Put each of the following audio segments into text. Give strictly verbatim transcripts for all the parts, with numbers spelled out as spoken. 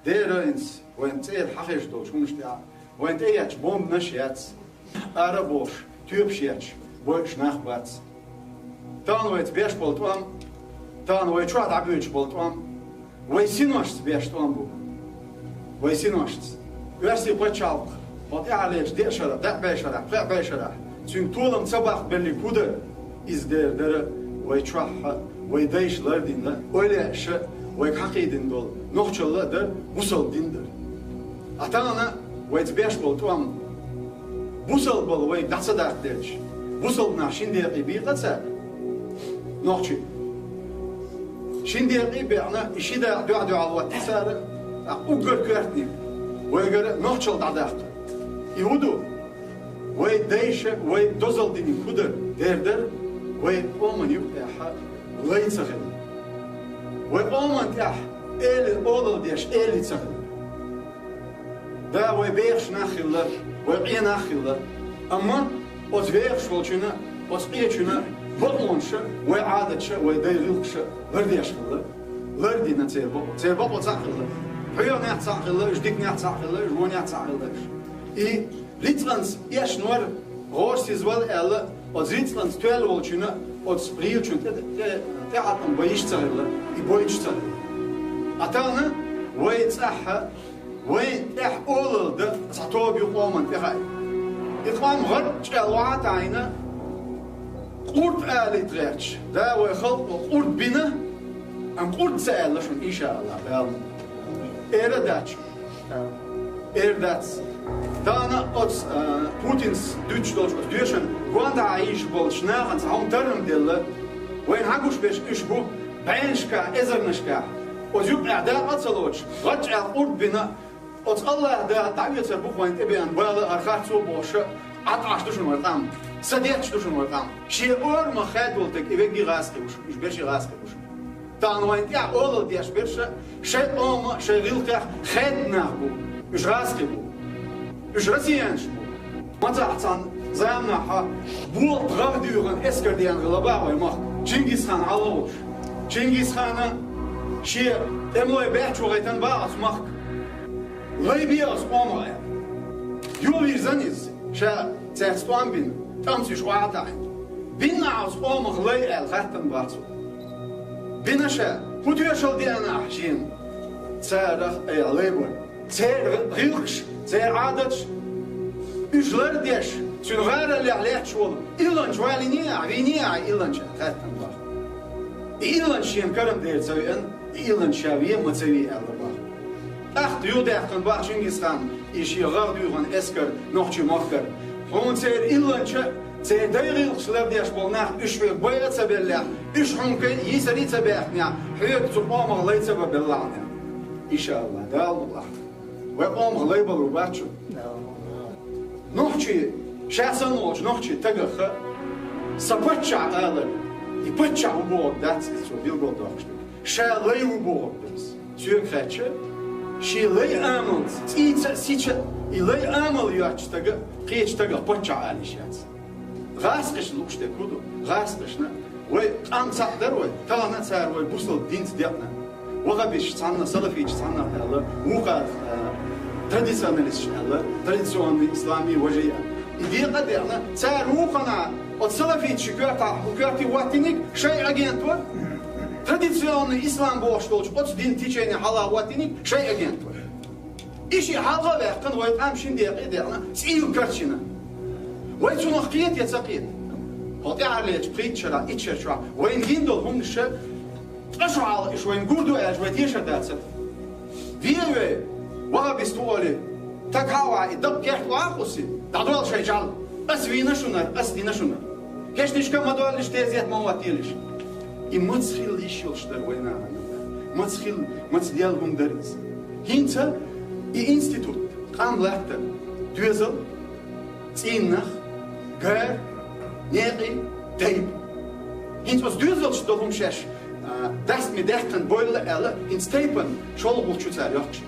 Дера инс вайн цӀера хьахезаш долчу хӀуманаш тӀехь вайн тӀе ечу бомбанаш яц. Ара а бохуш, тоьпаш ечу бойуш нах бац. Тахана вайца беш болу тӀом, тахана вай чохь дӀабоьдуш болу тӀом, вай синошца беш тӀом бу. Вай синошца. Оьрсийн пачхьалкх хӀокху тӀаьхьарлечу деа шарахь, деа бӀе шарахь, пхеа бӀе шарахь цуьнга толам ца баккха беллиг хӀун дара? Иза дера дара вай чохь а, вай дайша лардина, ойла еш а, вайга хьакхийдина долу нохчалла а дара, бусалба дин а дара. Ткъа тахана вайца беш болу тӀом бусалбалла вайга дӀа ца даккхаделча, бусалба нах шина декъе бийкъа цара? Нохчий. Шина декъе а беана, и ши дакъа дуьхь-дуьхьал хӀотта цара, тӀаккха уггар коьртаниг вайгара нохчалла дӀадаккха. И хӀун ду? Вай дайша, вай дозалла диниг хӀун дара? Дера дара, вай къоман юкъа тӀехь лай ца хилла. Вай къоман тӀехь эли олалла деш эли ца хилла. Да, вай бехаш нах хилла, вай къен нах хилла. Амма оцу вехаш волчунна, оцу къечунна бакъонаша, вай Ӏадаташа, вай дай гӀиллакхаша лардеш хилла. Лардина церан бакъо. Церан бакъо цхьаъ хилла. Хьоьху нех цхьаъ хилла, уьш дика нех цхьаъ хилла, уьш вон нех цхьаъ хилла уьш. И рицкъанца эшнор гӀорасизвала аьлла, оцу рицкъанца тоьлла волчунна оцу гӀийлачун тӀе, тӀе, тӀе Ӏаткъам бан йиш ца хилла, и бойтуш ца хилла. Ткъа тахана вай цӀахь а, вайн тӀехь олалла дан цхьа тоба ю къоман тӀе хаьа. И къам гӀарчӀ аьлла охьа а таӀийна, къурд алийта гӀерташ, да, вай халкъо къурд бина, амма къурд ца аьлла шуна, иншааллахӀ, Дала. Эр а дац. Эр дац. Тахана оцу, а, Путинс дуьтуш долчу оцу доьшан гондахьа йийшаш болчу нахана цхьа хӀума таррам делла. Вайна хьан гуш берш уьш бу, бӀеннашкахь, эзарнашкахь. Оцу юкъехь дакъа а ца лоцуш, гӀачӀ аьлла къурд бина, оцу АллахӀ Дала дӀаоьцур бу вайна тӀе беана бала а, хӀара харцо а бохуша, Ӏад Ӏаш ду шуна вай къам. Са детташ ду шуна вай къам. Шен орамах хаьдда волу стаг и вегги гӀазкхи ву шуна, уьш берш а гӀазкхи ву шуна. Тахана вайн тӀехь олалла деш берш а шайн къомах, шайн гӀиллакхех хаьдда нах бу. Уьш гӀазкхи бу. Уьш россиянаш бу. Мацахь цхьана заманахь болх гӀагӀ дуьйхина эскар деана хилла баха вай махка. Чингисхан хьалха волуш. Чингисхана шен тӀемалой баьчча вахийтина баха оцу махка. Лай бе оцу къомах аьлла. Юхавирзина иза, ша цаьрца тӀом бина, тӀамца уьш охьа а таӀийна. Бина ахь оцу къомах лай аьлла хаттам баха цо. Бина ша, хӀун тоьшалла деана ахь шена? Царах айхьа лай бара. Церан гӀиллакхаш, церан Ӏадаташ, уьш лардеш, цуьнан гӀароллехь лаьтташ волу илланча валийний ахь, вийний ахь илланча аьлла хаттам баха. И илланча шена карам дер ца веана, и илланча ша вен ма ца вий аьлла баха. ТӀаккха юхадаьккхина баха Чингисхана и шен гӀагӀ дуьйхина эскар нохчийн махкара. Хьуна церан илланча, церан дай гӀиллакхаш лардеш болу нах уьш хьоьга байа а ца беллехь, уьш хьуна кхин йийсаре а ца баьхкинехь, хьоьга цу къомах лай ца бан беллахьанехь. ИншааллахӀ, Дала мукъ лахь. Вай къомах лай балур бац шу. Нохчий ша санна волчу нохчийн стагах а, сан паччахь алар, и паччахь ву бохург дац иза цо билгалдоккхуш дерг. Ша лай ву бохург ду иза. Соьга хаьттича, шен лай амалца, цӀийца а, сица а, и лай амал йоцучу стага кхечу стагах паччахь ала йиш яц. ГӀазкхашна лууш дерг хӀун ду? ГӀазкхашна вай къам цхьаъ дара вай, тахана а цара вай бусалба динца декъна. Вахабисташ цхьанна, салафиташ цхьанна аьлла, вукхара, а, традиционалисташ аьлла, традиционный ислами важи аьлла. И декъа а декъна, цара вукхана оцу салафиташи коьртахь, коьрте хӀоттийниг шайн агентство, традиционный ислам бохуш долчу оцу дин течени хьала хӀоттийниг шайн агентство. И шиъ хьалха а ваьккхина, вай къам шина декъе а декъна, цӀийла карчийна. Вай цунах кхета я ца кхета? ХӀокху тӀаьхьарлечу пхийтта шарахь, итт шар чохь вайна гина долу хӀуманаш ша, ткъа шо хьалха уьш вайна гур ду аьлча, вай тешар дацара. Вен вай, вахабист ву олий, таг хьа а вахьа, и дакъа керта вахьа а кхуссий, дӀадолла шайн чӀал. Ас вийна шунара, ас дина шунара. Кешнашка ма доллиш, тезет ма хӀоттийлиш. И маца хила йиш йолуш дара вайна? Маца хила, маца лелла хӀума дара иза? ХӀинца и институт, къам латтар, доьзал, цӀийннах, гар, некъий, тайпа. ХӀинца оцу доьзалшца долу хӀума шаьш, а, дастаме даьккхина бойла аьлла, хӀинца тайпана шолгӀа гӀулчу цара йоккхуш.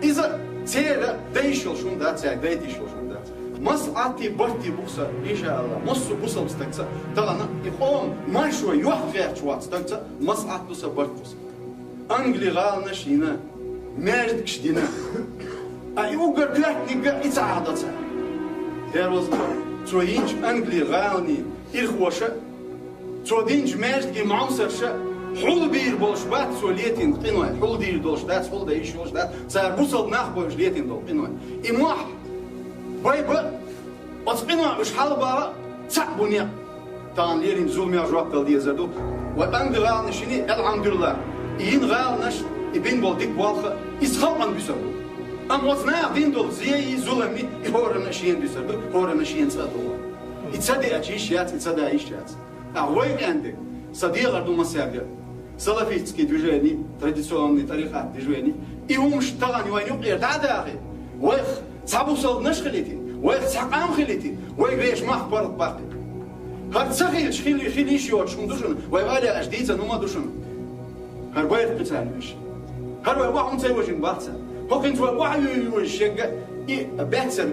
Иза церан дайша йолуш хӀума дац, цаьрга дайтийша йолуш хӀума дац. Маслахьатий, бартий бу-кх сан, иншааллахӀ, массо а бусалба стагца, тахана и къоман маршо йохка гӀерташ воцу стагца маслахьат ду сан, барт бу сан. Англи гӀаланаш йина, маьждигаш дина. А и уггар коьртаниг а и ца Ӏадо цара. Дера ваза, цо йинчу Англи гӀаланийн ирхоша, цо динчу маьждиган маьждигаш хьулбийр болуш бац цо летийна къиной, хьулдийр долуш дац, хьулдан йиш йолуш дац, цара бусалба нах бойуш летийна долу къиной. И мохь байба, оцу къиной уьш хьалабала цхьаъ бу некъ. Тахана лерина зуламех жоп дала дезар ду. Вай Англи гӀаланаш йина, алхьамдулиллахӀ, и йина гӀаланаш, и бина болу дика болх, иза халкъана буьсур бу. Амма оцу наха дина долу зен, и зулам, и хӀоранна шена буьсур ду, хӀоранна шена цӀа а ду. И ца деача йиш яц, и ца да йиш яц. ТӀаккха вай кӀентий, сан дехар ду массаьрга, салафитский движение, традиционный тӀарикъат движение, и хӀумаш тахана вайна юкъера дӀа а дахий, вайх цхьа бусалбанаш хилийта, вайх цхьа къам хилийта, вай вешан махка паргӀат баккхийта. ХӀара ца хилча, хила, хила йиш йоцуш хӀума ду шуна, вай вале аша дийцина хӀума ду шуна. ХӀара байракх кхуьйсина веш. ХӀара вай охьа хӀума ца йожийна бац цара. ХӀокхуьнца вай охьа йо-, йожуш ерг и баьццара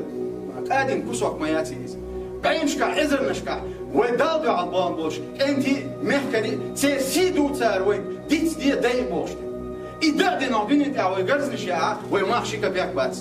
къадина кусок ма яц иза. БӀеннашкахь, эзарнашкахь вай Далла дуьхьал бахана болуш кӀентий, мехкарий, церан сий ду цара вайга дицде, дайа бохуш. И дан а дина дуьнен тӀехь вай гарзнаш яхьа, вай мах ши капек бац.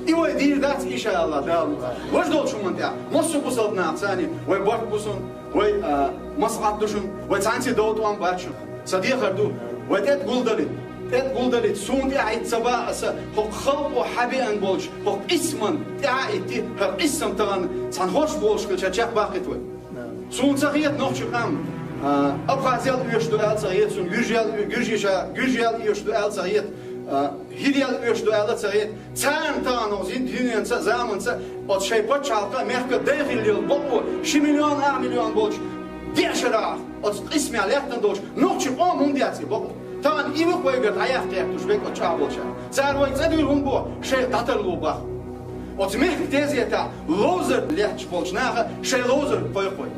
И вай дийр дац, иншааллахӀ, Дала мукъ лахь. Важа долчу хӀуманна тӀехь, массо а бусалба нах царна, вай барт бу шуна, вай, а, маслаӀат ду шуна, вай цхьаьнций дов тӀом бац шуна. Сан дехар ду, вай тӀе гулдалийта, тӀе гулдалийта, суна тӀаьхьа хӀитта ца баха аса, хӀокху халкъо хьабеана болчу хӀокху къийсаман тӀаьхьа а хӀитта, хӀара къийсам тахана цхьана хӀорш болуш хилча чекхбаккхийта вай. Суна ца хета нохчийн къам, а, Абхазел оьшуш ду аьлла ца хета суна, гуьржел, гуьржиша, гуьржел оьшуш ду аьлла ца хета, а, хӀирел оьшуш ду аьлла ца хета. Царна тахана оцу зин-, дуьненца а, заманца а, оцу шайн пачхьалкха а, мехка а дай хилла йолу бакъо, ши миллион, ах миллион болчу деа шарахь, оцу къийсамехь лаьттина долчу нохчийн къоман хӀума деций бакъо. Тахана и ву-кх вайгара дӀаяккха гӀерташ верг оцу чӀагӀболчара. Цара вай цӀа дуьйла хӀума боху, шайх дӀатарло боху. Оцу мехкан тезетахь ловзар лаьтташ болчу наха шайн ловзар кхойкху вай.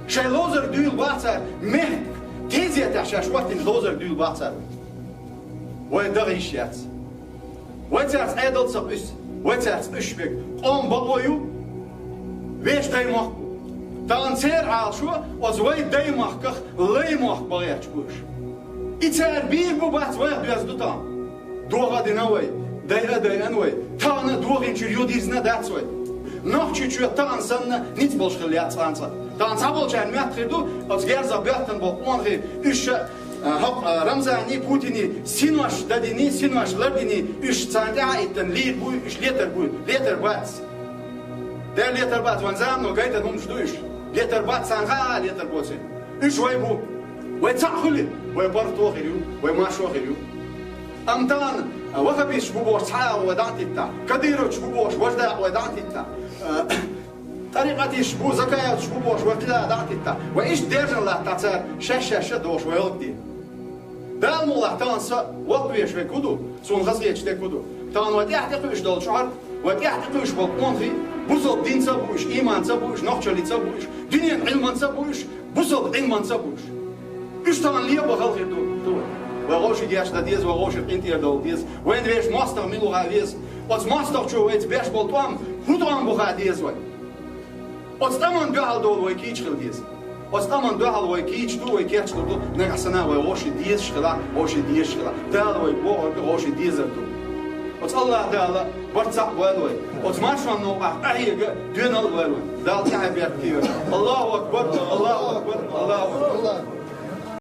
Шайн ловзар дуьйла боху цара, мехкан тезетахь шаьш хӀоттийна ловзар дуьйла боху цара вай. Вай даха йиш яц. Вай цаьрца Ӏедал ца кхуьссу, вай цаьрца уьш берг къоман бакъо ю, вешан даймохк бу. Тахана церан Ӏалашо оцу вай даймахках лаймохк бан гӀерташ бу уьш. И цара бийр бу бац, вайх доьзна ду тахана. Доха а дина вай, дайа а дайана вай, тахана а дохийначуьра юха дирзина дац вай. Нохчийчоь тахана санна ницкъ болуш хилла яц цкъа а. Тахана цхьаболчарна моьтту хир ду, оцу герзах боьттина болу къонахий, уьш ша, а, хӀокху, а, Рамзанний, Путинний синош дадиний, синош лардиний, уьш царна тӀаьхьа а иттина лийр буй, уьш летар буй, летар бац. Дера летар бац, вайн замано гайтина хӀуманаш ду уьш. Летар бац, царна хаа а летар боций. Уьш вай бу. Вай цхьаъ хуьлий, вай паргӀато хир ю, вай маршо хир ю. Амма тахана, а, ваххабисташ бу бохуш цхьа а вай дӀа а титтахь, кадыровцаш бу бохуш важа дакъа вай дӀа а титтахь, а, тӀарикъатисташ бу, закаевцаш бу бохуш вай кхидӀа а дӀа а титтахь, вай иштта даьржина латтахь цара шаьш-шаьш а дохуш вай гӀалгӀа де. Дала мукъ лахь, тахана сан воккхавеш верг хӀун ду, суна хазахеташ дерг хӀун ду? Тахана вай тӀаьхьа тӀекхуьуш долчу хьара, вай тӀаьхьа тӀекхуьуш болу къонахий, бусалба динца а бу уьш, ийманца а бу уьш, нохчаллица а бу уьш, дуьненан Ӏилманца а бу уьш, бусалба Ӏилманца а бу уьш. Уьш тахана лебан хала хир ду, ду вай. Вай вовшийн гечдан деза, вай вовшийн къинтӀера довла деза. Вайна вешан мостагӀа мила ву хаа веза. Оцу мостагӀчо вайца беш болу тӀом хӀун тӀом бу хаа деза вай. Оцу тӀаман дуьхьал долу вай кийча хила деза. Оцу тӀаман дуьхьал вай кийча ду, вай кечдур ду, нагахь санна вай вовшийн дезаш хилахь, вовшийн дезаш хилахь. Дала вай бохург вовшийн дезар ду. Оцу АллахӀ Дала барт цхьаъ бойла вай. Оцу маршонан новкъахь къахьега доьналла а бойла вай. Дала тӀаьхье беркате йойла. Аллаху акбар, Аллаху акбар, Аллаху акбар.